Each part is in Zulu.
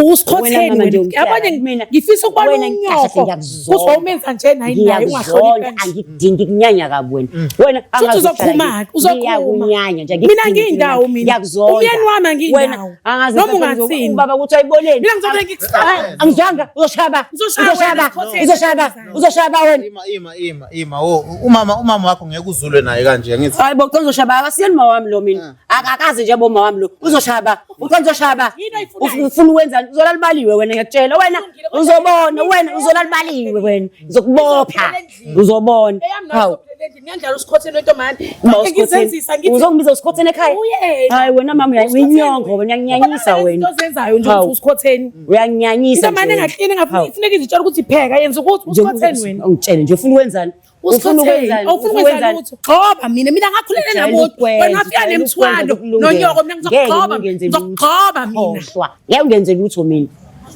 Usikhotheni Wena mama nje wena. Yabona ungitshela, mina- ngifisa ukubona wena kahle unyoko. ngiyakuzonda. Kuthi wawumenza nje naye naye Ngiyakuzonda, ungahloniphi kanje. angikudingi kunyanya kabi wena. Wena Futhi angazi uzokhuluma, uhlala uzokhuluma. Ngiyakunyanya nje. Mina angikudingi angiyindawo kunyanya. mina. Ngiyakuzonda. Umyeni wami angiyindawo. Wena angazi Noma mhlawumbe ungathini. Ubaba ukuthi ayiboneni. Mina ngizobe ngikuhlaba. Angizwanga uzoshaba. Ngizoshaya wena, Uzoshaba. sikhotheni. Uzoshaba. Uzoshaba wena. Ima ima ima ima wo umama wakho ngeke uzulwe naye kanje angithi. Hayi bo ucela uzoshaba akasiyeni mama wami lo mina. Akakaze nje bo mama wami lo. Uzoshaba. Ucela uzoshaba. Yini oyifunayo? Ufuna ukwenzani? Uzolalibaliwe wena ngiyakutshela. Wena Kulungile, kodwa uzobona wena uzolalibaliwe wena. Ngizokubopha. Ngizophelela endlini. Uzobona. Eyami nayo Hawu. izophelela endlini. Ngiyandlala usikhotheni wentombane. Ma Ngeke usikhotheni. ngizenzisa ngithi Uzongibiza usikhotheni ekhaya? Uyena. Hayi wena mama Usikhotheni uyinyongo wena uyanginyanyisa Ubona wena. izinto ozenzayo nje Hawu. ukuthi usikhotheni. Uyanginyanyisa. Intombane nje wena. engaklini Hawu. engafuneka izitshela ukuthi pheka yenza ukuthi Nje usikhotheni wena. Ungitshele nje ufuna ukwenzani? Ufuna Usikhotheni. ukwenzani? Awufuna ukwenza lutho. Gxoba mina mina ngakhulela Ujwayele namuntu. ukwenza, Wena wafika ujwayele nemthwalo ukwenza okulungele. nonyoko mina Ngeke ngizokugxoba. ngingenze lutho. Ngizokugxoba mina. Khohlwa. Ngeke ungenze lutho mina.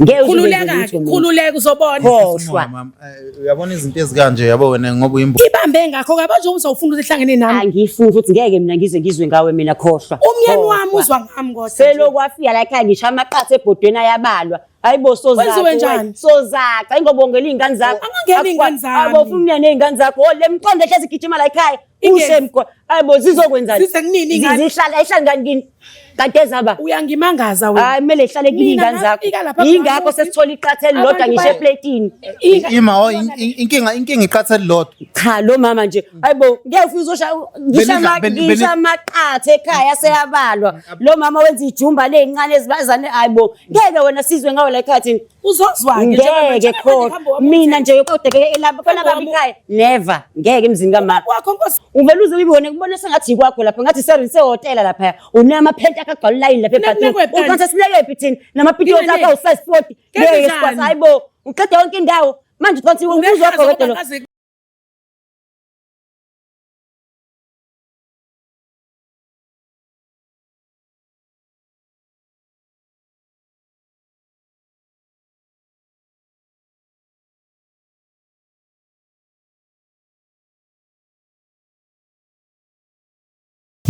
Ngeke uze ungenze Khululeka lutho ke, mina. khululeka uzobona. Khohlwa. Mama, uyabona izinto ezikanje yabo wena ngoba uyimbo. Ibambe ngakho ke manje uzawufuna ukuthi ihlangene nami. Angifuni futhi ngeke mina ngizwe ngizwe ngawe mina khohlwa. Umyeni wami Khohlwa. uzwa ngami kodwa. nje. Selokhu wafika la ekhaya ngisho amaqatha ebhodweni ayabalwa. Hayibo sozaca. Kwenziwe wena. njani? Sozaca ingobongela iy'ngane zakho. Angangeni iy'ngane zami. Hayibo ufuna ukunya ney'ngane zakho. Oh le mqondo ehlezi igijima la ekhaya. Ingezi. Ushe mqondo. Hayibo zizokwenzani? Zize kunini iy'ngane? Zihlala ayihlali ngani kini? Kanti ezaba. Uyangimangaza wena. Hayi kumele ihlale kini Mina iy'ngane zakho. ngafika lapha Yingakho kunomuzi. sesithola iqatha elilodwa Abantu ngisho ba- epletini. Ima oh inkinga iqatha elilodwa. Cha lo mama nje hayibo ngeke ufike uzosha ngisho Benidla- ama- beni- ngisho amaqatha ekhaya seyabalwa lo mama wenza ijumba lezincane ezibazane hayibo ngeke wena sizwe ngawe la ekhaya thina Uzozwa ke ngeke khona mina nje kodwa ke elapha khona Hambo baba wami. ekhaya never ngeke emzini kamama wakho nkosi. uvele uze uyibone kubona sengathi yikwakho lapha ngathi sehotela lapha unamaphenti akho agcwala ulayini lapha Sinekwe ebhathini phansi. uqonsa sinekephi thina namapitoti akho Nineke. awu-size 40 Kenze ngeke njani? sikwazi hayibo uqeda yonke indawo manje uqonsa umuzi wakho wedwa lo Unekazi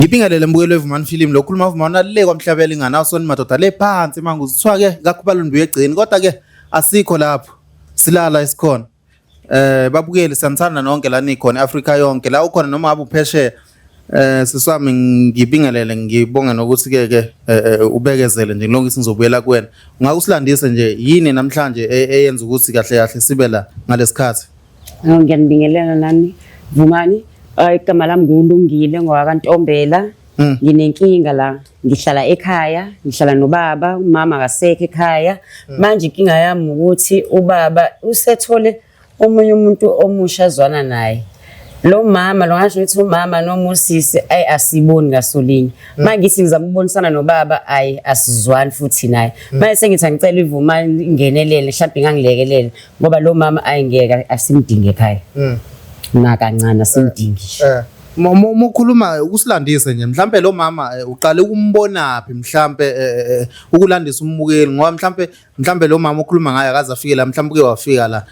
Ngibingelele mbukelo weVumani Film lo khuluma Vumani alile kwamhlabela inganawo soni madoda le phansi manguzi kuthiwa ke kakhubalo nduye egcini kodwa ke asikho lapho silala esikhona babukeli siyanithanda nonke la nikhona eAfrika yonke la ukhona noma ngabe uphesheya siswami ngibingelele ngibonge nokuthi ke ke ubekezele nje ngilokhu ngizobuyela kuwena ungakusilandise nje yini namhlanje eyenza ukuthi kahle kahle sibe la ngalesikhathi. Hawu, ngiyanibingelela nami Vumani. Hayi, igama lami nguLungile ngowakaNtombela. Nginenkinga la, ngihlala ekhaya, ngihlala nobaba, umama akasekho ekhaya. Manje inkinga yami ukuthi ubaba usethole omunye umuntu omusha azwana naye. Lo mama lo ngasho ukuthi umama noma usisi ayi asiboni ngasolinye. Manje ngithi ngizama ukubonisana nobaba ayi asizwani futhi naye. Manje sengithi angicela iVumani ingenelele mhlawumbe ingangilekelela ngoba lo mama ayingeke asimdinge ekhaya. Nakancane asimdingi. Uma ukhuluma ukusilandise nje mhlambe lo mama uqale ukumbonaphi mhlambe ukulandisa umbukeli ngoba mhlambe lo mama okhuluma ngaye akaze afike la mhlambe uke wafika la.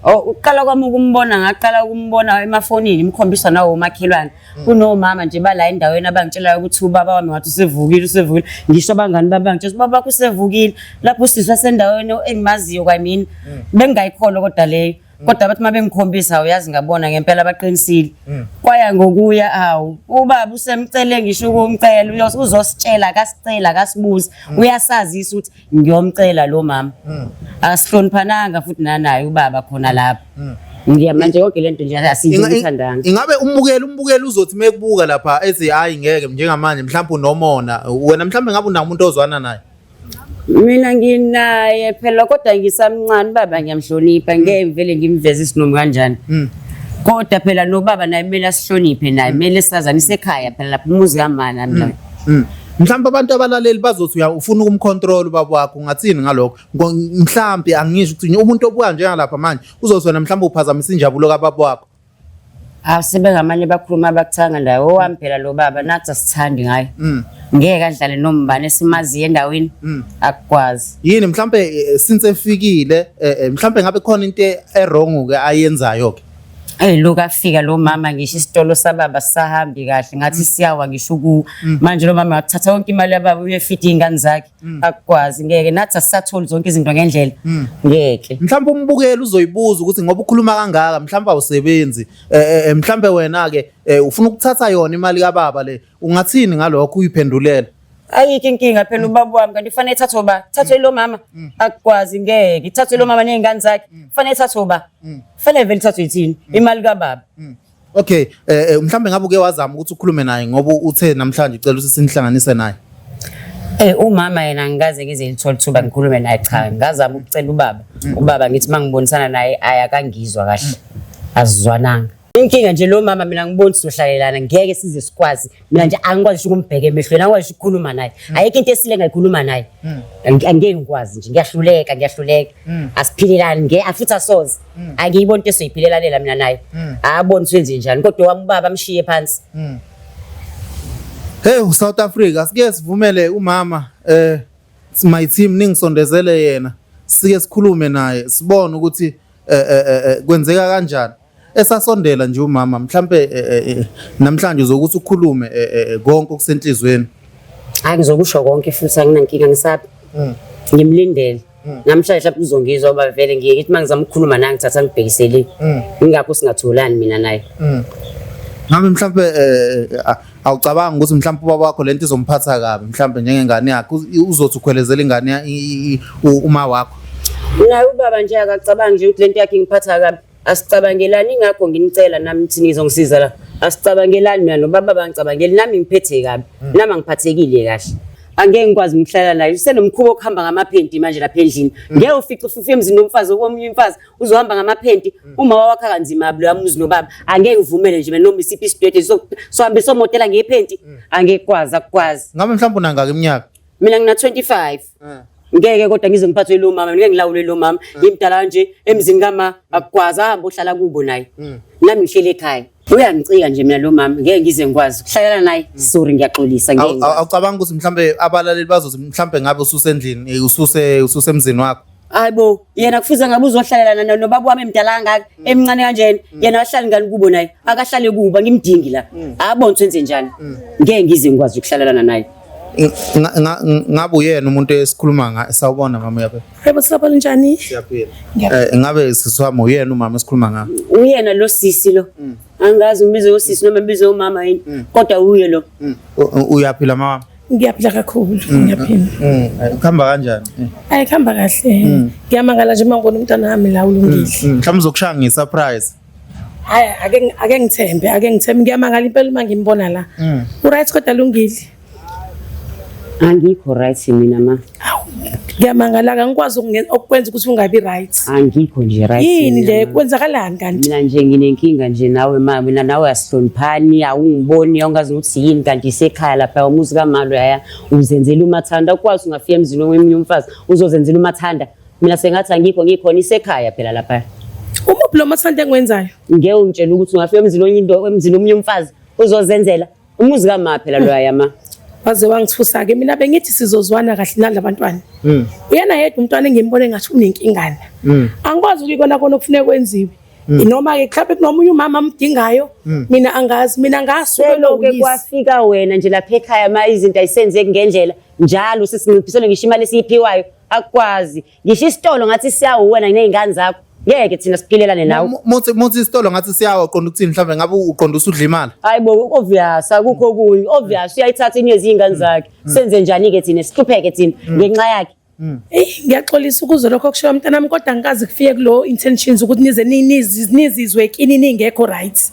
Oh, ukuqala kwami ukumbona ngaqala ukumbona emafonini imkhombisa nawo umakhelwane. Kunomama nje bala endaweni abangitshelayo ukuthi ubaba wami wathi usevukile usevukile. Ngisho abangani bami bangitshela ubaba wakho usevukile. Lapho usisi wasendaweni engimaziyo kwamina. Bengingayikholwa kodwa leyo. Kodwa bathi uma bengikhombisa uyazi ngabona ngempela baqinisile. Kwaya ngokuya awu ubaba usemcele ngisho ukumcela uzositshela akasicela akasibuzi uyasazisa ukuthi ngiyomcela lo mama. Asihloniphananga futhi nanaye ubaba khona lapho. Ngiya manje yonke lento nje asiyithandanga. Ingabe umbukeli uzothi mekubuka lapha ethi hayi ngeke njengamanje mhlawumbe unomona wena mhlawumbe ngabe unamuntu ozwana naye. Mina nginaye phela kodwa ngisamncane baba ngiyamhlonipha ngeke ngivele ngimveze isinomi kanjani. Kodwa phela nobaba naye kumele asihloniphe naye kumele sazane isekhaya phela lapha umuzi kamana mina. Mhlawumbe abantu abalaleli bazothi ufuna ukumcontrol ubaba wakho ungathini ngalokho? Mhlawumbe angisho ukuthi umuntu obuka njengalapha manje uzothi wena mhlawumbe uphazamisa injabulo kababa wakho. Asebengamane bakhuluma bakuthanga ndawo owami phela lo baba nathi asithandi ngaye. Ngeke adlale nombani esimaziyo endaweni akukwazi. Yini mhlambe since efikile mhlambe ngabe khona into e-wrong ke ayenzayo ke? Eyi lokhu afika lo mama ngisho isitolo sababa sisahambi kahle ngathi siyawa ngisho ku manje lo mama wathatha yonke imali yababa uyefida iy'ngane zakhe akukwazi ngeke nathi asisatholi zonke izinto ngendlela ngeke. Mhlawumbe umbukeli uzoyibuza ukuthi ngoba ukhuluma kangaka mhlawumbe awusebenzi mhlawumbe wena ke ufuna ukuthatha yona imali kababa le ungathini ngalokho uyiphendulela? Ayikho inkinga phela ubaba wami kanti kufanele ithathwe uba ithathwe lo mama akukwazi ngeke ithathwe lo mama ney'ngane zakhe kufanele ithathwe uba kufanele vele ithathwe yithini imali kababa. Okay, mhlawumbe ngabe uke wazama ukuthi ukhulume naye ngoba uthe namhlanje ucela ukuthi sinihlanganise naye. Umama yena angikaze ngize ngilithole ithuba ngikhulume naye cha ngazama ukucela ubaba. Ubaba ngithi mangibonisana naye ayakangizwa kahle. Asizwananga. Inkinga nje lo mama mina ngiboni sizohlalelana ngeke size sikwazi. Mina nje angikwazi ukumbheka emehlweni, angikwazi ukukhuluma naye. Ayikho into esile engayikhuluma naye. Angeke ngikwazi nje ngiyahluleka ngiyahluleka. Asiphilelani nge futhi asoze. Angiyiboni into esoyiphilelalela mina naye. Aboni senze njani kodwa wami ubaba amshiye phansi. Hey South Africa sike sivumele umama my team ningisondezele yena sike sikhulume naye sibone ukuthi kwenzeka kanjani. Esasondela nje umama mhlambe namhlanje uzokuthi ukhulume konke okusenhlizweni. Hayi ngizokusho konke futhi anginankinga ngisabi. Ngimlindele. Namhlanje mhlawumbe uzongizwa uba vele ngiye ngithi mangizama ukukhuluma naye ngithatha ngibhekisele. Ingakho singatholani mina naye. Ngabe mhlambe awucabangi ukuthi mhlambe ubaba wakho lento izomphatha kabi mhlambe njengengane yakhe uzothi ukhwelezela ingane uma wakho? Naye ubaba nje akacabangi nje ukuthi lento yakhe ingiphatha kabi. Asicabangelani ingakho nginicela nami ukuthi nizongisiza la. Asicabangelani mina nobaba bangicabangeli nami ngiphethe kabi. Nami angiphathekile kahle. Angeke ngikwazi ukuhlala naye. Usenomkhuba wokuhamba ngamaphenti manje lapha endlini. Ngeke ufice ufife emzini womfazi omunye umfazi uzohamba ngamaphenti. Uma wakha kanzima lo muzi nobaba. Angeke ngivumele nje mina noma isiphi isidwedwe sohambe somotela ngephenti. Angeke kwazi akukwazi. Ngabe mhlawumbe unangaki iminyaka? Mina ngina 25. Ngeke kodwa ngize ngiphathwe lo mama, ngeke ngilawule lo mama. Ngimdala nje emzini kama akukwazi ahambe ohlala kubo naye. Nami ngihleli ekhaya. Uyangicika nje mina lo mama, ngeke ngize ngikwazi ukuhlalela naye. Sorry ngiyaxolisa ngeke. Awucabanga ukuthi mhlambe abalaleli bazothi mhlambe ngabe ususendlini, ususemzini wakho? Hayibo, yena kufuze ngabe uzohlalelana nobaba wami emdala kangaka, emncane kanjena. Yena akahlali ngani kubo naye? Akahlale kubo, angimdingi la. Abone ukuthi wenze njani. Ngeke ngize ngikwazi ukuhlalelana naye. Ngabe uyena umuntu esikhuluma ngaye? Sawubona mama, uyaphila? Yebo, sawubona, njani? Siyaphila. Ngabe sisi wami uyena umama esikhuluma ngaye? Uyena lo sisi lo. Angazi ngibize usisi noma ngibize umama yini. Kodwa uye lo. Uyaphila mama? Ngiyaphila kakhulu, ngiyaphila. Kuhamba kanjani? Ayi kuhamba kahle. Ngiyamangala nje mangibona umntwana wami la ulungile. Mhlawumbe uzokushaya nge-surprise. Hayi ake ngithembe, ake ngithembe ngiyamangala impela uma ngimbona la. U-right kodwa lungile. Angikho right mina ma. Awu ngiyamangala angikwazi okukwenza ukuthi ungabi right. Angikho nje right. Yini le kwenzakalani kanti? Mina nje nginenkinga nje nawe ma, mina nawe asihloniphani, awungiboni, awungazi ukuthi yini kanti isekhaya lapha umuzi kamalo yaya uzenzela umathanda, ukwazi ungafika emzini womunye umfazi uzozenzela umathanda. Mina sengathi angikho ngikhona isekhaya phela lapha. Umuphi lo mathanda engwenzayo? Ngeke ungitshele ukuthi ungafika emzini wonye into emzini womunye umfazi uzozenzela umuzi kama phela loya ma. Waze wangithusa-ke mina bengithi sizozwana kahle nalabantwana. Uyena yedwa umntwana engimbone ngathi unenkingana. Angikwazi ukuyibona kona okufuneka kwenziwe. Noma-ke mhlawumbe kunomunye umama amdingayo, mina angazi, mina ngasuke Seloke kwafika wena nje lapha ekhaya ma izinto ayisenzeki ngendlela njalo sesinciphiselwe ngisho imali esiyiphiwayo akukwazi ngisho isitolo ngathi siyawu wena ney'ngane zakho ngeke thina siphilelane nawe. Muthi isitolo ngathi siyawa uqonda ukuthini mhlawumbe ngabe uqonda usudla imali? Hayi bo obvious akukho okunye obvious uyayithatha inyezi iy'ngane zakhe senze njani-ke thina sihlupheke thina ngenxa yakhe. Eyi ngiyaxolisa ukuzwa lokho okushiwo mntanami kodwa angikaze kufike kulo intentions ukuthi nize nizizwe kini ningekho right.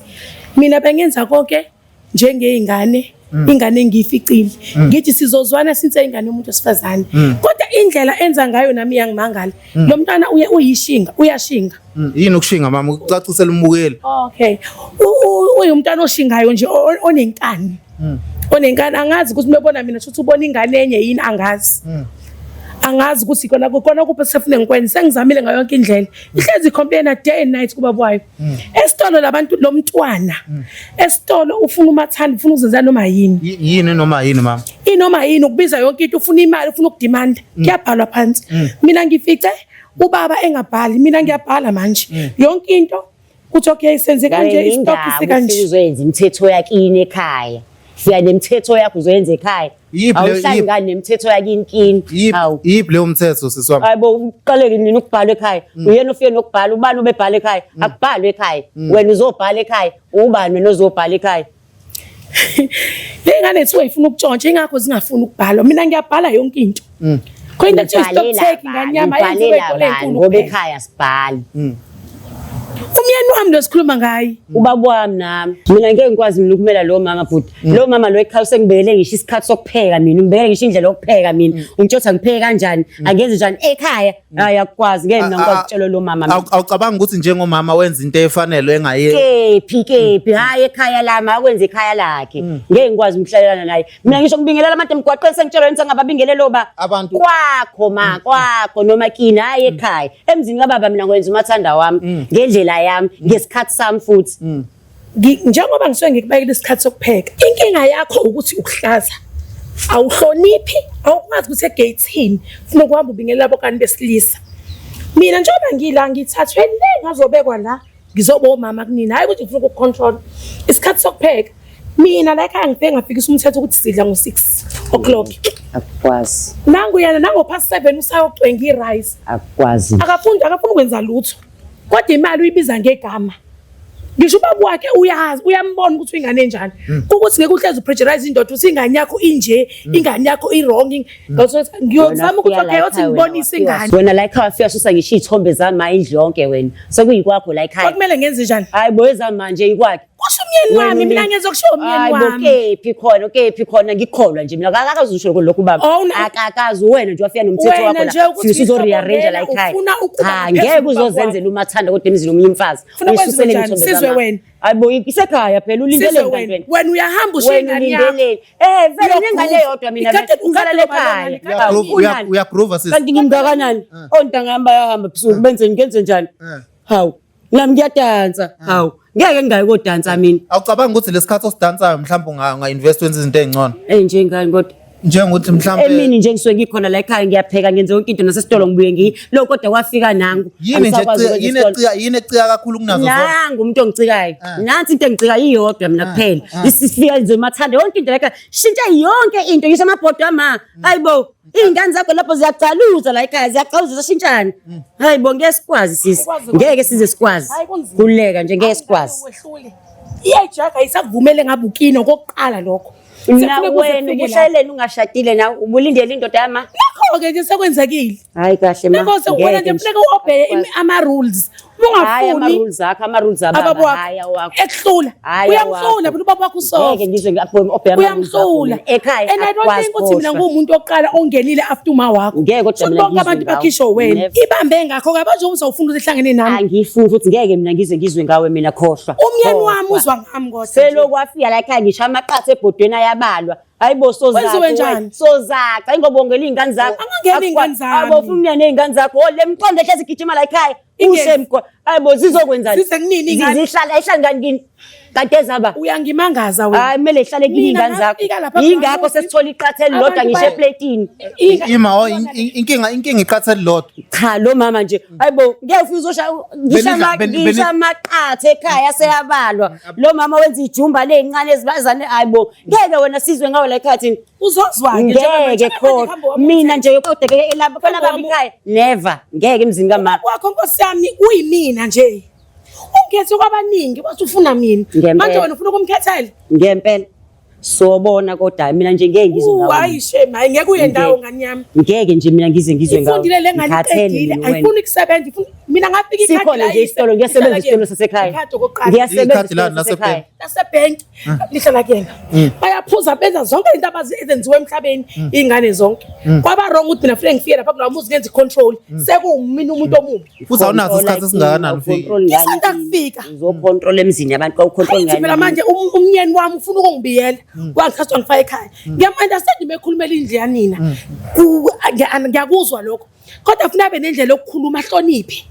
Mina bengenza konke njengey'ngane ingane engiyificile ngithi sizozwana since ingane yomuntu wesifazane kodwa indlela enza ngayo nami iyangimangala. Lo mntwana uye uyishinga uyashinga. Yini ukushinga mama? Ucacisele umbukeli. Okay, uyumntwana oshingayo nje onenkani. Onenkani angazi ukuthi mebona mina shuthi ubona ingane enye yini angazi. Angazi ukuthi kona kona kuphi sefune ngikwenze sengizamile ngayo yonke indlela. Ihlezi complain day and night kubaba wayo. Esitolo labantu lo mntwana. Esitolo ufuna umathanda ufuna ukuzenza noma yini. Yini noma yini mama? Inoma yini ukubiza yonke into ufuna imali ufuna ukudemand kuyabhalwa phansi. Mina ngifice ubaba engabhali mina ngiyabhala manje. Yonke into Kuthi okay senze kanje Wena istock indaba ufike sikanje. uzoyenza imithetho yakini ekhaya. Fika nemithetho yakho uzoyenza ekhaya. Yiphi leyo- Awuhlali yiphi? ngani nemithetho yakini kini. Yiphi Hawu. yiphi leyo mthetho sisi wami? Hayi bo uqaleke nini ukubhalwa ekhaya? Uyena ufike nokubhala ubani ubebhala ekhaya? Akubhalwe ekhaya. Wena uzobhala ekhaya. Ubani wena ozobhala ekhaya? Le ngane kuthiwa ifuna ukutshontsha ingakho zingafuni ukubhalwa. Mina ngiyabhala yonke into. Khona into ekuthiwa i-stock Ubhalela take bani? ngane yami ayenziwe Ubhalela ey'kole bani? ey'nkulu Ngoba kuphela. ekhaya sibhali. Umyeni wami lo sikhuluma ngaye. Ubaba wami nami. Mina ngeke ngikwazi mina ukumela lo mama bhuti. Lo mama lo ekhaya usengibekele ngisho isikhathi sokupheka mina, ungibekele ngisho indlela yokupheka mina. Ungitshela ukuthi angipheke kanjani, angenze njani ekhaya. Hayi akukwazi ngeke mina ngikwazi ukutshela lo mama mina. Awucabanga ukuthi njengomama wenza into efanele engaye Kephi kephi hayi ekhaya lami akwenze ekhaya lakhe. Ngeke ngikwazi ukuhlalelana naye. Mina ngisho ngibingelela abantu emgwaqeni sengitshelwa yini sengababingelelo ba. Abantu- Kwakho ma kwakho noma kini hayi ekhaya. Emzini kababa mina ngwenza umathanda wami ngendlela yami ngesikhathi sami futhi. Njengoba ngisuke ngikubekela isikhathi sokupheka. Inkinga yakho ukuthi ukuhlaza. Awuhloniphi, awukwazi ukuthi egeyithini ufuna ukuhamba ubingelela abokani besilisa. Mina njengoba ngila ngithathwe le ngazobekwa la ngizoba omama kunina hayi ukuthi ngifuna ukucontrol. Isikhathi sokupheka mina la ekhaya ngifike ngafikisa umthetho ukuthi sidla ngo-6 o'clock. Akukwazi. Nangu yena nango past 7 usayocwenga i-rice. Akukwazi. Akafundi akafuni ukwenza lutho. Kodwa imali uyibiza ngegama. Ngisho ubaba wakhe uyazi uyambona ukuthi uyingane enjani. Ukuthi ngeke uhlezi upressurize indoda uthi ingane yakho inje, ingane yakho i-wrong. Ngiyozama ukuthi okay othi ngibonise ingane. Wena la ekhaya wafika susa ngisho iy'thombe zami hayi indlu yonke wena. Sekuyikwakho la ekhaya. Kwakumele ngenze njani? Hayi bo ezami manje ikwakhe. Kusho umyeni wami mina ngizokusho umyeni Hayi bo wami. kephi khona kephi khona ngikholwa nje mina akakaze usho lokho ubaba. Oh, Akakazi wena nje wafika nomthetho Wena wakho nje la. ukuthi Sisi uzo-rearrange la ekhaya. ufuna ukuba Cha ngaphezu ngeke kubaba uzozenzela umathanda kodwa emzini omunye umfazi. Ufuna kwenziwe Uyisusele njani? iy'thombe Sizwe zami. wena. Hayi bo isekhaya phela Sizwe ulindeleni wena. kanti wena. Wena uyahamba ushiya Wena ingane yakho. ulindeleni. Eh vele Uyogroove. nengane eyodwa mina. Ikade Ngizala ekhaya. Uyagroove Unani? uyagroove sisi. Kanti ngimngakanani? Ontanga yami bayahamba ebusuku benze ngenze njani? Hawu, nami ngiyadansa. Hawu, ngeke ngingayi kodansa mina. Awucabanga ukuthi lesikhathi osidansayo mhlawumbe unga invest wenza izinto ezingcono. Eh njengani kodwa Njengokuthi mhlawumbe emini nje ngisuke ngikhona la ekhaya ngiyapheka ngenze yonke into nasesitolo ngibuye ngiyi lo kodwa kwafika nangu yini nje Angisakwazi ukwenza yini isitolo. ecika yini ecika kakhulu kunazo zonke? Nangu umuntu ongicikayo. Nansi into engicikayo iyodwa mina kuphela. Isifika nje mathanda yonke into la ekhaya. Shintsha yonke into ngisho amabhodo ama. Hayibo, iy'ngane zakho lapho ziyacaluza la ekhaya ziyacaluza zishintshana. Hayibo ngeke sikwazi sisi. Akukwazi Ngeke size sikwazi. Hayi, kunzima. Khululeka nje ngeke sikwazi. Wehlule. Iyayijaga ayisakuvumele ngabe ukini okokuqala lokho. Na Sekufuneka uze wena kufike la. ubuhlaleleni ungashadile nawe ubulindele indoda yama. Nakho-ke nje sekwenzekile. Hayi kahle ma. Nakho sekuwena nje Ngeke funeka u-obeye ama-rules. Uma Hayi ungafuni ama-rules akho, ama-rules ababa, ababa wakho hayi awakho. ekuhlula. Hayi Uyamhlula awakho. phela ubaba wakho usoft. Ngeke ngizwe obheka ama-rules akho Uyamhlula. mina. Ekhaya And I don't akukwazi think ukuthi mina khohlwa. nguwumuntu wokuqala ongenile after uma wakho. Ngeke kodwa Shuthi mina bonke ngizwe abantu ngawe. bakhishwe wena. Never. Ibambe ngakho-ke abanje uzawufuna ukuthi ihlangene nami. Angiyifuni futhi ngeke mina ngizwe ngizwe ngawe mina khohlwa. Umyeni wami Khohlwa. uzwa ngami kodwa. nje. Selokhu wafika la ekhaya ngisho amaqatha ebhodweni ayabalwa. Hayi bo sozaca. Kwenziwe njani? Sozaca ingobongela iy'ngane zakho. Angangeni iy'ngane zami. Hayi bo ufuna ukunya ney'ngane zakho. Oh le mqondo ehlezi igijima la ekhaya. Ingezi. Ushe mqondo. Hayi bo zizokwenzani? Zize kunini iy'ngane? Zihlala ayihlali ngani kini? Kanti ezaba. Uyangimangaza wena. Hayi kumele ihlale kini Mina iy'ngane zakho. ngafika lapha Yingakho kulo muzi, sesithola iqatha elilodwa abantu ngisho epletini. Ima oh inkinga iqatha elilodwa. Cha lo mama nje hayibo ngeke ufike uzosha ngisho ngisho amaqatha ekhaya seyabalwa. Lo mama wenza ijumba lezincane ezibazane hayibo ngeke wena sizwe ngawe la ekhaya thina. Uzozwa-ke Ngeke khona mina nje kodwa ke lapha khona baba ekhaya never ngeke emzini kamama. Wakho nkosi yami uyimina nje. Ungikhethe kwabaningi wathi ufuna mina. Ngempela. Manje wena ufuna ukumkhethela? Ngempela sobona kodwa mina nje ngeke ngizwe ngawe. Hayi shame, hayi ngeke uye ndawo ngani yami. Ngeke nje mina ngize ngizwe ngawe. Ifundile le ngane Ngikhathele iqedile, mina wena. ayifuni kusebenza, ifuna mina ngafika ikhadi Sikhona la nje isitolo ngiyasebenza isitolo sasekhaya. Ikhadi okokuqala. Ngiyasebenza Ikhadi lani isitolo sasekhaya. Lasebhenki lihlala kuyena. Bayaphuza benza zonke izinto abazi ezenziwe emhlabeni iy'ngane zonke. Kwaba wrong ukuthi mina funeke ngifike lapha kulowa muzi ngenze i-control. Sekuwumina umuntu omubi. Futhi awunaso isikhathi esingakanani ufike. Control ngani Ngisanda kini? kufika. Uzocontrol emzini yabantu kawucontrol Angithi ngani? phela manje umyeni wami ufuna ukungibiyela wangithatha wangifaka ekhaya ngiyam-understand uma ekhulumela indlu yanina Ngiyakuzwa lokho kodwa funa abe nendlela yokukhuluma ahloniphe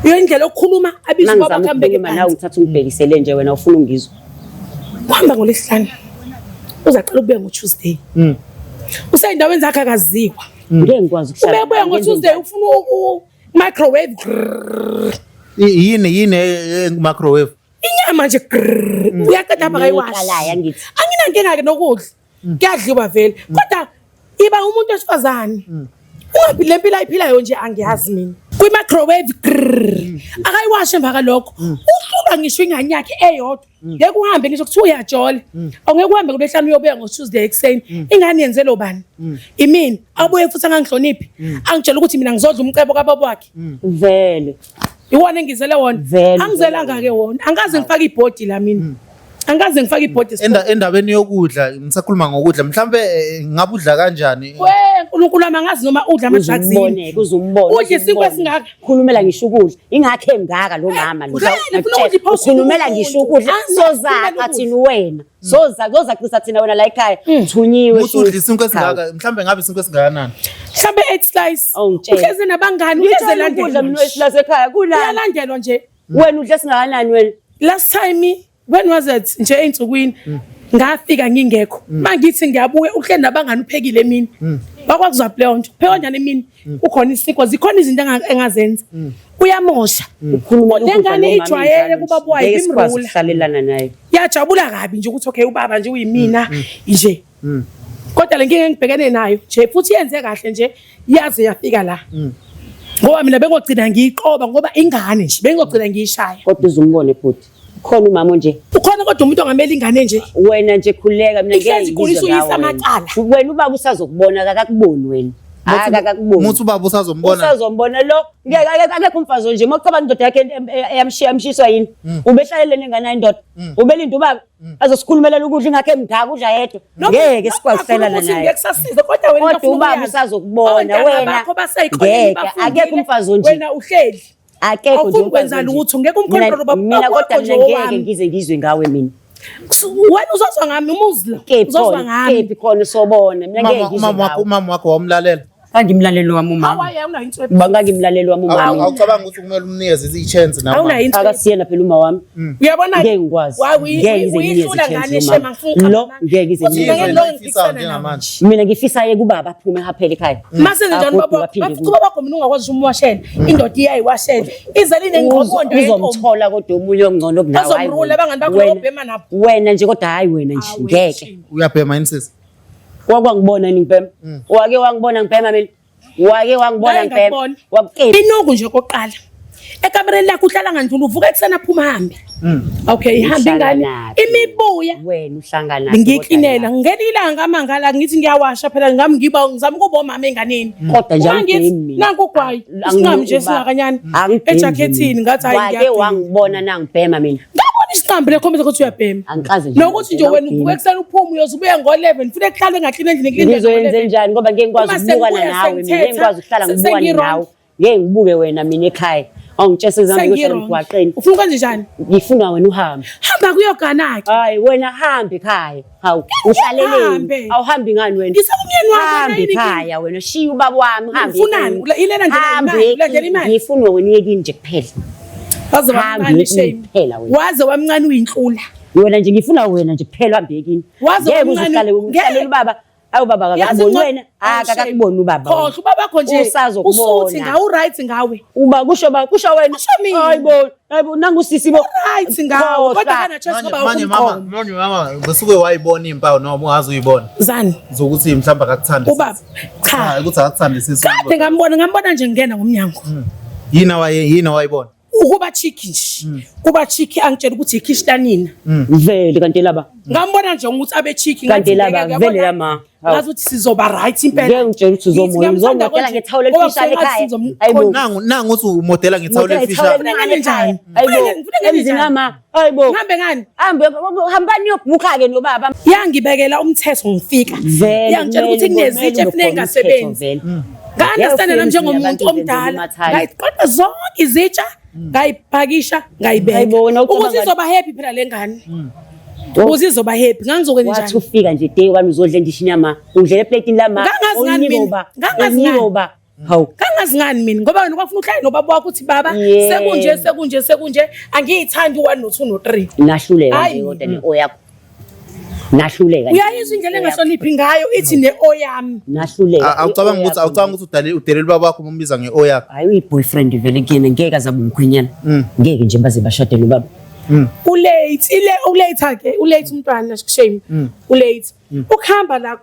iyo indlela yokukhuluma abize ubaba Mangizama wakhe ambeke ukukhuluma nawe phansi uthatha ungibhekisele nje wena ufuna ungizwe. uhamba ngolwesihlanu uzaqala ukubuya ngo-Tuesday usey'ndaweni zakhe akaziwa Ngeke ngikwazi ukuhlala. ubebuya nawe, ngenze ngo-Tuesday njani? ufuna microwave grrrr. Yini microwave? Inyama nje grrr, uyaqeda apha kayiwashi. Niyikalayo, angithi. Anginankinga-ke nokudla, kuyadliwa vele, kodwa iba umuntu wesifazane, ungaphili le mpilo ayiphilayo nje, angiyazi mina. Kwi-microwave grrr, akayiwashe emva kalokho. Uhlulwa ngisho ingane yakhe eyodwa. Ngeke uhambe ngisho kuthiwa uyajola, awungeke uhambe kulwehlanu uyobuya ngo-Tuesday ekuseni. Ingane yenzelo bani? Imina. Abuye futhi angangihloniphi, angitshela ukuthi mina ngizodla umcebo kababa wakhe. Vele. Iwona engizele wona. Vele. Angizelanga-ke wona, angikaze ngifake ibhodi la mina, angikaze ngifake ibhodi. Endabeni yokudla, ngisakhuluma ngokudla, mhlambe ngabe udla kanjani? We Nkulunkulu wami, angazi noma udla ama-drugs yini. Uzumboneke, uzumbone. Udla isinkwa esingaka. Khulumela ngisho ukudla. Ingakho engaka lo mama lo. Vele, ufuna ukudla i-post Ukhulumela umuntu. ngisho ukudla. Angikhulumela Sozakha ukudla. thina wena. Sozaqisa thina wena la ekhaya. Thunyiwe. Muthi udla isinkwa esingaka, mhlambe ngabe isinkwa esingakanani? Mhlambe 8 slice. Awungitshele. Uhleze nabangani, uhleze Ngithanda ukudla elandelwa mina nje. esilasekhaya kunani? Uyalandelwa nje. Wena udla esingakanani wena? Last time, when was it nje, ey'nsukwini ngafika ngingekho, mangithi ngiyabuya, uhleli nabangani, uphekile emini. Bakwakuzwaphi leyo nto? Upheka kanjani emini kukhona isinkwa, zikhona izinto engazenza, uyamosha. Ukhulumela Le ukudla ngane lo mama ijwayele enjalo kubaba nje. wayo, Ngeke sikwazi ibimrula. ukuhlalelana naye. Yajabula kabi nje ukuthi okay, ubaba nje uyimina nje, kodwa le nkinga engibhekene nayo nje futhi yenze kahle nje yaze yafika la, ngoba mina bengogcina ngiyiqoba, ngoba ingane nje bengogcina ngiyishaya. Kodwa uzumbone bhuti. Khona umama nje. Ukhona kodwa umuntu ongamela ingane nje? Wena nje khuleka, mina ngeke Ihlezi ngizwe igulisa ngawe uyisa wena. amacala. Wena ubaba usazokubona, akakuboni wena. Akakuboni. Muthi ubaba usazombona. Usazombona lo. Ngeke akekho umfazi nje. Mawucabanga indoda yakhe eyamshiya yamshiswa yini? Ubehlalele nengane yayo indoda. Ubelinda ubaba azosikhulumelela ukudla, ingakho emngaka udla yedwa. Ngeke sikwazi ukuhlalelana ukuthi naye. ngeke kusasiza, kodwa wena Kodwa ufuna ubaba ukuyazi. usazokubona Ontanga wena. bakho basey'koleni, Ngeke, bafundile, akekho umfazi onje. Wena uhleli. Akekho nje Awufuni umfazi kwenza onje. lutho, ngeke umcontrol ubaba Mina wakho kodwa nje mina ngeke owami. ngize ngizwe ngawe mina. Wena uzozwa ngami umuzi la. Kephi Uzozwa khona, ngami. kephi khona sobona. Mina ngeke Umama ngizwe umama wakho ngawe. umama wakho wamlalela. Ngangimlaleli wami umama. Hawaye awunayo inswephu. Ngangimlaleli wami umama. Awucabanga ukuthi kumele umnikeze i-chance nawe? Awunayo inswephu. Akasiyena phela uma wami. Uyabona? Ngeke ngikwazi. Ngeke ngize nginikeze Uyihlula i-chance ngane umama. shema, ngifuna ukuqamba Lo, amanga. ngeke ngize Futhi nginikeze. ngeke Yini ngilokhu oyifisayo ngiphikisana nawe. njengamanje? Mina ngifisa ye kubaba aphume aphele ekhaya. Mase njani Agoduke baba? aphinde Bafuthi kuye. ubaba wakho mina ungakwazi ukuthi umwashele. Indoda iyayiwashela. Ize linengqokondo yentombi. Uzomthola kodwa omunye ongcono kunawe. Hayi Bazomrula wena. abangani bakho obhema nabo. Wena nje kodwa hayi wena nje ngeke. Uyabhema yini sisi? Wakwangibona yini ngibhema? Wake wangibona ngibhema mina? Wake wangibona Ngake ngibhema? ngakubona. Wakukephi? Inuku nje kokuqala. Ekamereni lakho uhlala ngandlula, uvuka ekuseni aphuma ahambe. Okay, ihambe Uhlala ingane. naphi? Imibuya. Wena uhlangana Ngiklinela, ngingena ilanga amangala ngithi ngiyawasha phela, ngami ngiba ngizama ukuba umama enganeni. Kodwa nje Uma ngithi, angibhemi mina. Nanku ugwayi, isinqamu nje singakanyana. Ejakhethini ngathi hayi Wake ngiyagcina. wangibona nangibhema mina? Ngabona isinqambi lekhombisa ukuthi uyabhema. Angikaze nje. Nokuthi nje wena uvuka ekuseni uphume uyoze ubuye ngo-11, funeka kuhlale engaklini endlini kulindwe Ngizoyenze ngo-11. njani ngoba ngeke ngikwazi Uma ukubukana sengibuya nawe mina, ngeke sengithetha, ngikwazi ukuhlala ngibukane sengi-wrong. nawe. Ngeke ngibuke wena mina ekhaya. Awungitshela sezami ngiyohlala Sengi-wrong. emgwaqeni. Ufuna ukwenze njani? Ngifuna wena uhambe. Hamba kuyogana-ke. Hayi wena hambe ekhaya. Hawu uhlaleleni? Ngihambe. Awuhambi ngani wena? Ngisekumyeni wakho, wena Hambe yini inkinga? ekhaya wena, shiya ubaba wami uhambe. Ufunani? ekini. Ilela ndlela Hambe imali, ulandela ekini. imali. Ngifuna wena uye kini nje kuphela. Waze Hambe wamncane uye kini shame. kuphela wena. Waze wamncane uyinhlula. Wena nje ngifuna wena nje kuphela uhambe kini. Waze Ngeke uze wamncane- uhlale ngeke. uhlalela ubaba. Awu baba Yazi akakuboni wena. Akakuboni ubaba. Khohlwa ubaba wakho nje. Usazokubona. Usuthi ngawe u-right ngawe. Uba kusho ba kusho wena. Kusho mina. Hayibo, hayibo nangu sisi bo. Right ngawe. Khohlwa. Kodwa kana choice ngoba Manje mama, ukumqoma. manje mama, besuke wayibona impawu noma ungaze uyibone Zani zokuthi mhlawumbe akakuthandi. ubaba. Cha, Cha. ukuthi akakuthandi sisi. Kade ngambona nje ngingena ngomnyango. Yini awayibona? Ukuba cheeky nje. Kuba cheeky angitshela ukuthi ikhishi lanina. Vele kanti laba. Ngambona nje ukuthi abe cheeky. Kanti ngathi laba, ngeke, vele uyabona? lama. Hawu. Ngazi ukuthi sizoba right impela. Ngeke ngitshele ukuthi Ngithi uzomoya, ngiyamthanda uzomodela konje, ngethawula ngoba elifishane kusuke ngathi ekhaya. sizomkhona. Hayibo. Nangu uthi umodela ngethawula Modela elifishane. ithawula Ngifuna ngane njani? Hayibo. Ngifuna ngane Emzini njani? kama. Hayibo. Ngihambe ngani? Hambe hambani niyobhukha ke nobaba. Yangibekela umthetho ngifika. Vele Yangitshela ukuthi kunezitsha efuneka ingasebenzi. Nga-understand nami njengomuntu omdala. Ngayiqoqa zonke izitsha, ngayiphakisha, ngayibeka. Hayibo, wena ucabanga- Ukuthi izoba happy phela le ngane. Ukuze izoba happy, ngangizokwenza Wathi njani? ufika nje day one uzodla endishini yama. Udlela eplatini lama. Ngangazi ngani Unikwe mina? uba. Ngangazi Unikwe ngani? uba. Hawu. Kangazi ngani mina, ngoba wena kwafuna uhlale nobaba wakho uthi baba Yebo. sekunje sekunje sekunje, angiyithandi u1 no2 no3. Nahluleka Hayi. nje kodwa ne oyakho. Nahluleka. Uyayizwa indlela engahloniphi ngayo ithi ne-o yami. Nahluleka. Awucabanga ukuthi awucabanga ukuthi udale udelela ubaba wakho uma umbiza nge-o yakho. Hayi uyi-boyfriend vele kuyena ngeke azabe umkhwenyana. Ngeke nje baze bashade nobaba. Ulate, ile ulate ke, ulate umntwana shame. Ulate. Ukuhamba la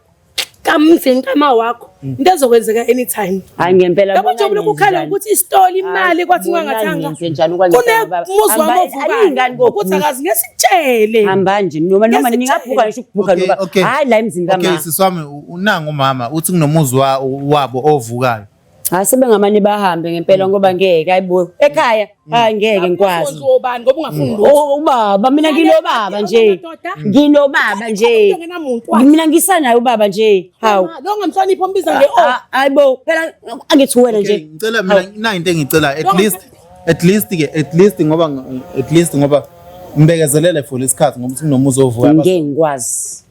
kamzini kama wakho into ezokwenzeka anytime. Hayi ngempela Yabo nje lokhu ukhala ukuthi isitoli imali kwathi ngangathanga. Ngenze njani Kunemuzi wami ovukayo ukuthi akazi ngesitshele. Hamba nje noma ningabhuka ngisho ukubhuka Okay, noba okay. hayi la emzini Okay, kama. sisi wami unangu umama uthi kunomuzi wabo ovukayo. Hayi sebengamane bahambe ngempela ngoba ngeke hayibo ekhaya hayi ngeke ngikwazi. Umfundisi wobani ngoba ungafuni lutho. Oh, ubaba mina nginobaba nje. Madoda. Nginobaba nje. Ungenamuntu wakhe. Mina ngisanaye ubaba nje. Hawu. Lo ngamhloniphi ombiza nge-o. Ah, Hayibo phela angithi wena Okay, nje. ngicela mina nayi into engicela at least ke at least ngoba at least ngoba ngibekezelele for isikhathi ngoba uthi kunomuzi ovukayo. Ngeke ngikwazi.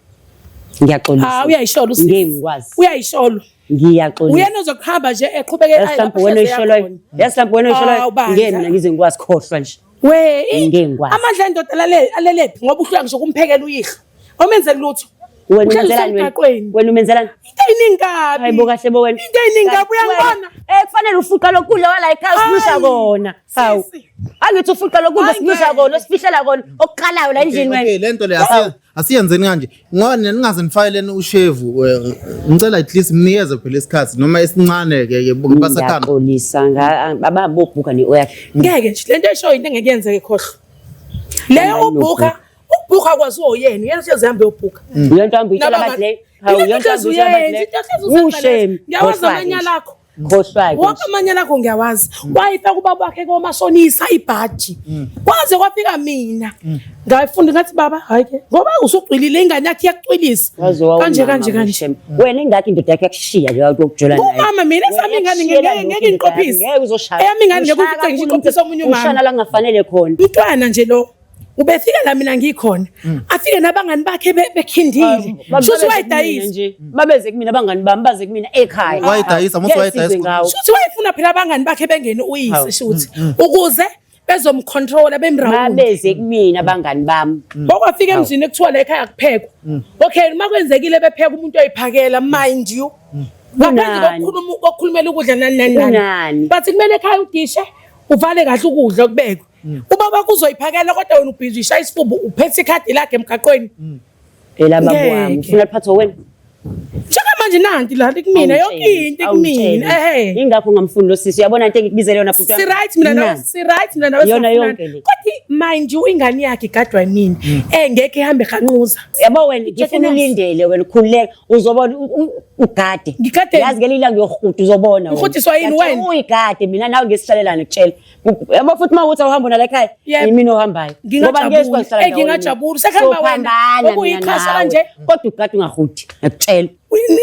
Ngiyaxolisa. Ah, uyayishola usisi. Ngeke ngikwazi. Uyayishola. Ngiyaxolisa. Uyena ozokuhamba nje eqhubeke Yazi mhlawumbe wena oyisholayo. Yazi mhlawumbe wena oyisholayo. Hawu, bandla. Ngeke mina ngize ngikwazi khohlwa nje. We, Ngeke ngikwazi. amandla endoda alale alelephi ngoba uhlula ngisho kumphekela uyihlo. Awumenzeli lutho. Wena Uhleli umenzelani wena? usemgaqweni. Wena umenzelani? Into eyiningi kabi. Hayibo kahle bo wena. Into eyiningi kabi uyangibona. Eh kufanele ufuqa lokudla wala ekhaya usinyusha Hayi, kona. Hawu. sisi. Angithi ufuqa lokudla Hayi, usinyusha ngeke. kona, usifihlela kona, okuqalayo la endlini Okay, wena. okay, lento le asiyenzeni kanje. Ngoba nina ningaze nifayeleni ushevu. Ngicela at least mnikeze phela isikhathi noma esincane ke ke basakhamba. Ngiyaxolisa ababobhuka ne oyakhe. Ngeke nje lento eshoyo into engeke yenzeke khohlwa. Leyo ubhuka, ukubhuka kwaziwa uyena, uyena uhlezi ehamba eyobhuka. Yonto hamba uyitshela abathi le. Hawu Into yonto hlezi hamba uyitshela abathi uyenza, le. into hlezi uzenza Ushame. lezo. Ngiyawazi amanyala akho. Khohlwa ke. Wonke amanyala akho ngiyawazi. Wayifaka ubaba wakhe komashonisa ibhaji. Kwaze kwafika mina. Ngayifunda ngathi baba hayi ke ngoba usugcwilile ingane yakhe iyakucwilisa. Waze wawumama Kanje kanje kanje. shame. Wena ingakho indoda yakho yakushiya nje yokujola naye. Umama mina esami ingane ngeke ngeke ngiqophise. Ngeke uzoshaya. Eyami ingane ngeke Ushaya ufice ngisho kakhulu iqophise omunye umama. Ushana la kungafanele khona. Umntwana nje lo ubefika la mina ngikhona. Afike nabangani bakhe bekhindile. Shuthi wayidayisa. nje. Babeze kumina abangani bami baze kumina ekhaya. Wayidayisa, muthi Ngeke wayidayisa. sizwe ngawo. Shuthi wayefuna phela abangani bakhe bengene uyise Hawu. shuthi ukuze bezomcontrola bemrawunda. Babeze kumina abangani bami. Okwafika emzini ekuthiwa la ekhaya kuphekwa. Okay, uma kwenzekile bepheka umuntu oyiphakela mind you. Ngaphandle Kunani? kokukhuluma kokukhulumela ukudla nani nani nani. Kunani? Bathi kumele ekhaya udishe uvale kahle ukudla okubekwe. Ubaba kuzoyiphakela kodwa wena ubhizi ushaya isifuba uphethe ikhadi lakhe emgaqweni. Phela baba Ngeke. wami ufuna liphathwe wena. Njengamanje nanti la kumina yonke into kumina. Ehhe. Ingakho ungamfuni lo sisi. Uyabona into engikubizele yona bhuti wami? Si right mina nawe, Nani? si right mina nawe. Yona siyafunana. yonke le. Kodwa mind you ingane yakhe igadwa yimina. Engekho ihambe ehanquza. Yabo wena ngifuna Jeff ulindele wena ukhululeke uzobona ugade. Ngigade? Yazi ngelinye ilanga uyohuda uzobona wena. Ngihudiswa yini Ngiyakutshela, wena? Uyigade mina nawe ngesihlalelane kutshela. Yabo futhi uma ukuthi awuhambi nala ekhaya Yebo. yimina ohambayo. Ngoba ngeke sikwazi ukuhlala Eh, ndawonye. ngingajabula. Sekuhamba wena, Sophambana ngoba mina uyiqhasha nawe. kanje. Kodwa ugade ungahudi ngiyakutshela.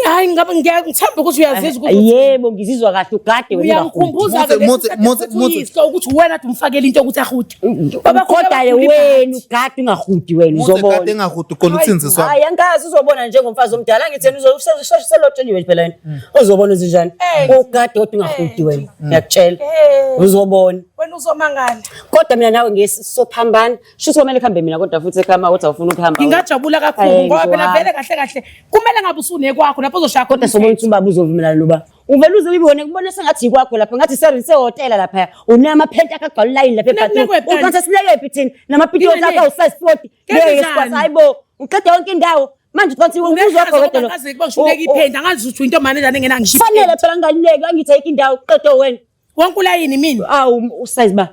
Hayi ngabe ngiyangithemba ukuthi uyazizwa ukuthi Yebo ngizizwa kahle ugade wena ungahudi. uyangikhumbuza Muthi- ke lesi muthi- sikhathi muthi- sokuthi muthi- uyihlo ukuthi wena ade umfakele into yokuthi ahude. Baba Kodwa wena ugade ungahudi wena Muthi uzobona. kade engahudi khona uthini sisi wami. Hayi angazi uzobona njengomfazi omdala angithi yena uzoselotsheliwe phela yena. Uzobona uzinjani? Eh. Ugade kodwa ungahudi wena. Ngiyakutshela. Eh. Uzobona. Wena uzomangala. Kodwa mina nawe ngesisophambana. Shuthi kumele kuhambe mina kodwa futhi ekhaya ukuthi awufuni ukuhamba. wena. Ngingajabula kakhulu Hayi, ngoba phela ngizohamba. vele kahle kahle kumele ngabe usunekwakho lapho uzoshaya khona Kodwa sobona ukuthi ubaba uzovumelana noba. Uvele uze uyibone kubona sengathi yikwakho lapha ngathi sehotela lapha. Unamaphenti akhe agcwala ulayini lapha ebhathini. Nakunekwe penti. Uqonsa sinekephi thina namapiti Nginaneke. akhe awusize 40. Kenze Ngeke njani? sikwazi hayibo. Uqeda yonke indawo. Manje uqonsa umbuzo wakho wedwa lo. Ngaze kuba ngishuleka iphenti angazi ukuthi into manje njani engenangisho. Fanele phela ngingaleki angithi ayikho indawo uqede wena. Wonke ulayini mina. Awu usize ba.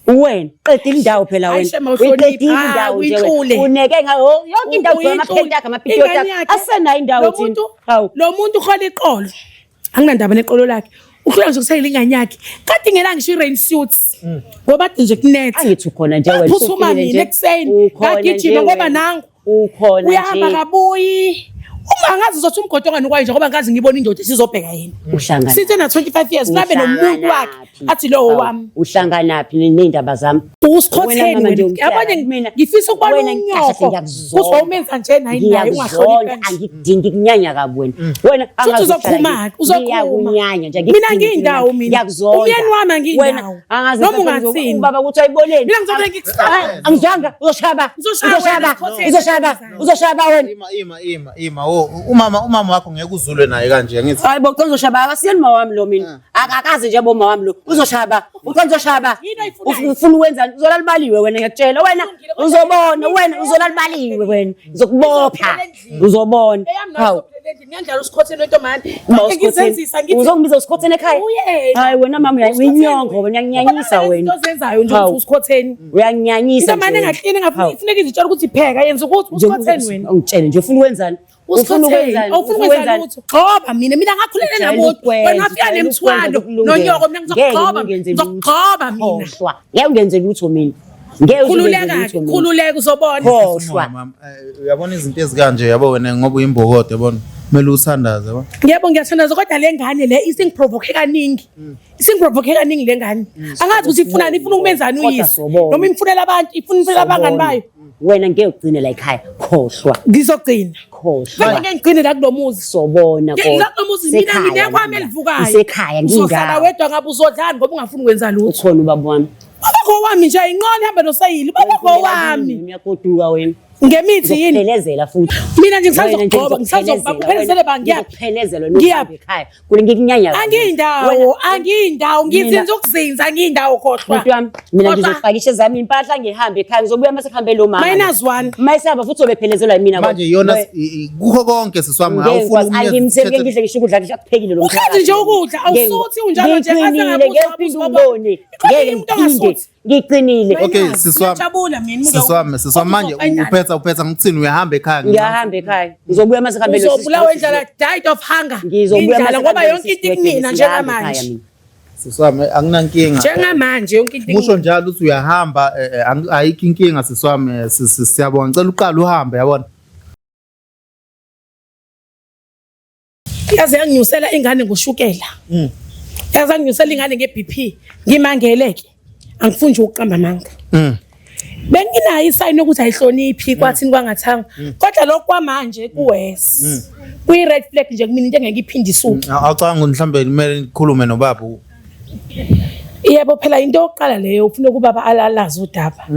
Wena qedile indawo phela Hayi, wena. shame, awuhloniphi. Uyiqedile Ah, indawo nje wena. uyihlule. Uneke ngayo yonke indawo Uyihlule. amaphenti akhe amapiti Ingane akhe. yakhe. Asenayo indawo Lo thina. muntu- Hawu. Lo muntu uhola iqolo. Anginandaba neqolo lakhe. Uhlula nje ukuthengela ingane yakhe. Kade ingena ngisho i-rain suits. Ngoba ade nje kunetha. Angithi ukhona nje wena. Phuthuma usufikile mina nje. ekuseni. Ukhona Ngagijima nje ngoba wena. nangu. Ukhona Uyahamba nje. kabuyi. Uma angazi uzothi umgodi onganukwayo nje ngoba ngazi ngibona indoda isizobheka yena. Uhlangana. Since ena 25 years nabe nomuntu wakhe Uhlanganaphi? athi lowo Hawu, wami. Uhlanganaphi ney'ndaba zami? Usikhotheni Wena mama nje wena. Yabona mina ngifisa ukubona wena ngikahle unyoko. ngiyakuzonda. Ukuthi wawumenza nje naye naye ungahloniphi Ngiyakuzonda, kanje. angikudingi kunyanya kabi wena. Wena Futhi angazi uzokhuma-ke, uzokhuma. Ngiyakunyanya nje. Mina angikudingi angiyindawo mina. Ngiyakuzonda. Umyeni wami angiyindawo. Wena angazi Noma mhlawumbe ungathini. Ubaba ukuthi ayiboneni. Mina ngizobe ngikuhlaba. Angizwanga uzoshaba. Ngizoshaya wena, Uzoshaba. sikhotheni. Uzoshaba. Uzoshaba wena. Ima ima ima ima wo umama umama wakho ngeke uzulwe naye kanje angithi. Hayi bo uzoshaba akasiyeni ma wami lo mina. Akakaze nje boma wami lo. Uzoshaba. Uzoshaba. Yini oyifunayo? Ufuna ukwenzani? Uzolalibaliwe wena ngiyakutshela wena. Kulungile, kodwa Uzobona wena uzolalibaliwe wena. Ngizokubopha. Ngizophelela endlini. Uzobona. Eyami nayo Hawu. izophelela endlini. Ngiyandlala usikhotheni wentombane. Uma Konke usikhotheni. ngizenzisa ngithi Uzongibiza usikhotheni ekhaya? Uyena. Hayi wena mama uyinyongo wena uyanginyanyisa Ubona wena. izinto ozenzayo nje Hawu. ukuthi usikhotheni. Uyanginyanyisa. Intombane nje wena. engahlini engafuni Hawu. ifuneka izitshela ukuthi pheka yenza ukuthi Nje usikhotheni wena. Ungitshele nje ufuna ukwenzani? Ufuna Usikhotheni. ukwenzani? Awufuni ukwenza lutho. Gxoba mina mina ngakhulela Ujwayele namuntu. ukwenza, Wena wafika ujwayele nemthwalo ukwenza kulungele. nonyoko mina ngizokugxoba. Ngeke ungenze lutho. Ngizokugxoba mina. Khohlwa. Ngeke ungenze lutho mina. Ngeke uze ungenze Khululeka lutho mina. khululeka uzobona. Khohlwa. Mama, uyabona izinto ezikanje yabo wena ngoba uyimbokodo yabona. Kumele uthandaze yabo. Yebo ngiyathandaza kodwa le ngane le isingiprovoke kaningi. Isingiprovoke kaningi le ngane. Angazi ukuthi ifunani ifuna ukumenzani Kodwa uyise. sobona. Noma imfunela abantu, ifuna imfunela abangani bayo. Wena ngeke ugcine la ekhaya. Khohlwa. Ngizogcina. Khohlwa. Vele ngeke ngigcine la kulo muzi. Sobona Ngeke la kulo muzi mina Sekhaya nginekwami mina. elivukayo. Isekhaya Uzohlala ngindawo. wedwa ngabe uzodlani ngoba ungafuni ukwenza lutho. Ukhona ubaba wami. Babakho wami nje ayinqona ihamba nosayili. Babakho wami. Uyagoduka wena. Ngemithi yini? Ngizokuphelezela futhi. Mina nje Wena nje ngisazokugxoba, ngisazokubamba ngizokuphelezela uphelezele ba ngiyaphi? Ngizokuphelezela Ngiyaphi? nokuhamba ekhaya. Kule ngikunyanya. kabi. Angiyindawo, Wena- angiyindawo, ngizinza ukuzinza, angiyindawo khohlwa. Bhuti wami, mina Khohlwa. ngizofakisha ezami impahla ngihambe ekhaya ngizobuya mase kuhambe lo mama. Minus one. Mayisihamba futhi uzobephelezelwa yimina. Manje iyona kukho konke siswami Ngeke awufuni ngikwazi ukumyeza angimtheli ngeke ngidle ngisho ukudla ngisho akuphekile lo Uhlezi nje ukudla, awusuthi unjalo nje, ngaze Ngiqinile, ngabuza, ngeke uphinde ngabuza, ungibone. Ikhona Ngeke umuntu ngiphinde. ongasuthi. Ngiqinile. Okay Minus. siswami. Ngiyajabula mina, umuntu Siswami, siswami manje uzofayindana. uphetha uphetha ngikuthini uyahamba ekhaya Ngiyahamba ekhaya. Ngizobuya mase kuhambe lo Uzobulawa indlala, died of hunger. Ngizobuya Indlala mase ngoba kuhambe yonke into lesi ikumina sigwegwe, siyahamba ekhaya njengamanje. mina. Siswami anginankinga. Njengamanje yonke into Musho njalo uthi uyahamba ayikho inkinga siswami siyabonga ngicela uqale uhambe yabona. Yaze yanginyusela ingane ngoshukela. Yaze yanginyusela ingane nge-BP. Ngimangele ke. Angifuni nje ukuqamba amanga. Benginayo isayini yokuthi ayihloniphi kwathini kwangathanga. Kodwa lokhu kwamanje kuworse. Kuyi-red flag nje kumina into engeke iphinde isuke. Awucabanga ukuthi mhlambe kumele nikhulume nobaba. Yebo phela into yokuqala leyo ufuna ukubaba alalazi udaba.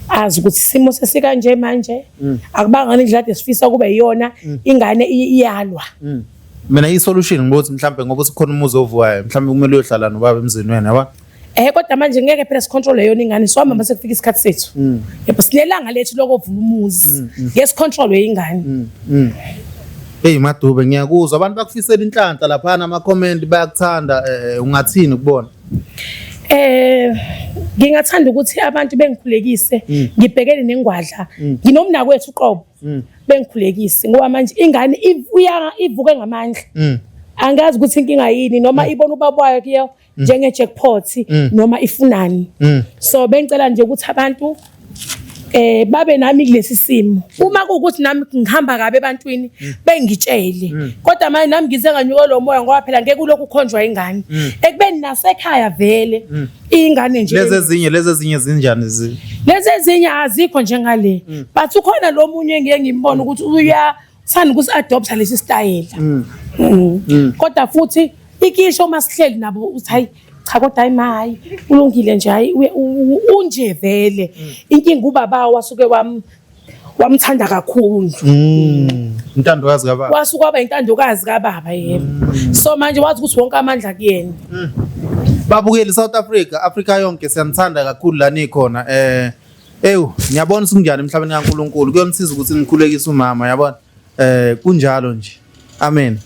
Azi ukuthi isimo sesikanje manje akubanga nendlela kade sifisa kube yiyona ingane iyalwa. Mina i-solution ngokuthi mhlambe ngoba usukhona umuzi ovukayo mhlambe kumele uyohlala nobaba emzini wena yabona. Kodwa manje ngeke phela sicontrol yona ingane siwahamba mase kufika isikhathi sethu. Yebo sinelanga lethu lokovula umuzi. Ngeke sicontrol ingane. Hey Madube ngiyakuzwa abantu bakufisela inhlanhla laphana ama comment bayakuthanda ungathini kubona? Ngingathanda ukuthi abantu bengikhulekise ngibhekene nengwadla. Nginomnakwethu uqobo. Bengikhulekise ngoba manje ingane ivuke ngamandla. Angazi ukuthi inkinga yini noma ibona ubaba wayo kuyo njenge jackpot noma ifunani. So bengicela nje ukuthi abantu babe nami kulesi simo. Uma kuwukuthi nami ngihamba kabi ebantwini bengitshele. Kodwa manje nami ngize nganyuka lo moya ngoba phela ngeke ulokhu ukhonjwa ingane. Ekubeni nasekhaya vele ingane nje. Lezi ezinye zinjani zi? Lezi ezinye azikho njengale. But ukhona lo munye engike ngimbone ukuthi uyathanda ukusi-adopta lesi style. Kodwa futhi ikisho uma sihleli nabo uthi hayi cha kodwa hayi ma hayi ulungile nje hayi unje vele. Inkinga ubaba wasuke wamthanda kakhulu. Intandokazi kababa. Wasuke waba intandokazi kababa yebo. So manje wazi ukuthi wonke amandla kuyena. Babukeli South Africa, Africa yonke siyanithanda kakhulu la nikhona. Ewu ngiyabona usunjani emhlabeni kaNkuluNkulu. Kuyonisiza ukuthi nikhulekise umama yabona. Kunjalo nje. Amen.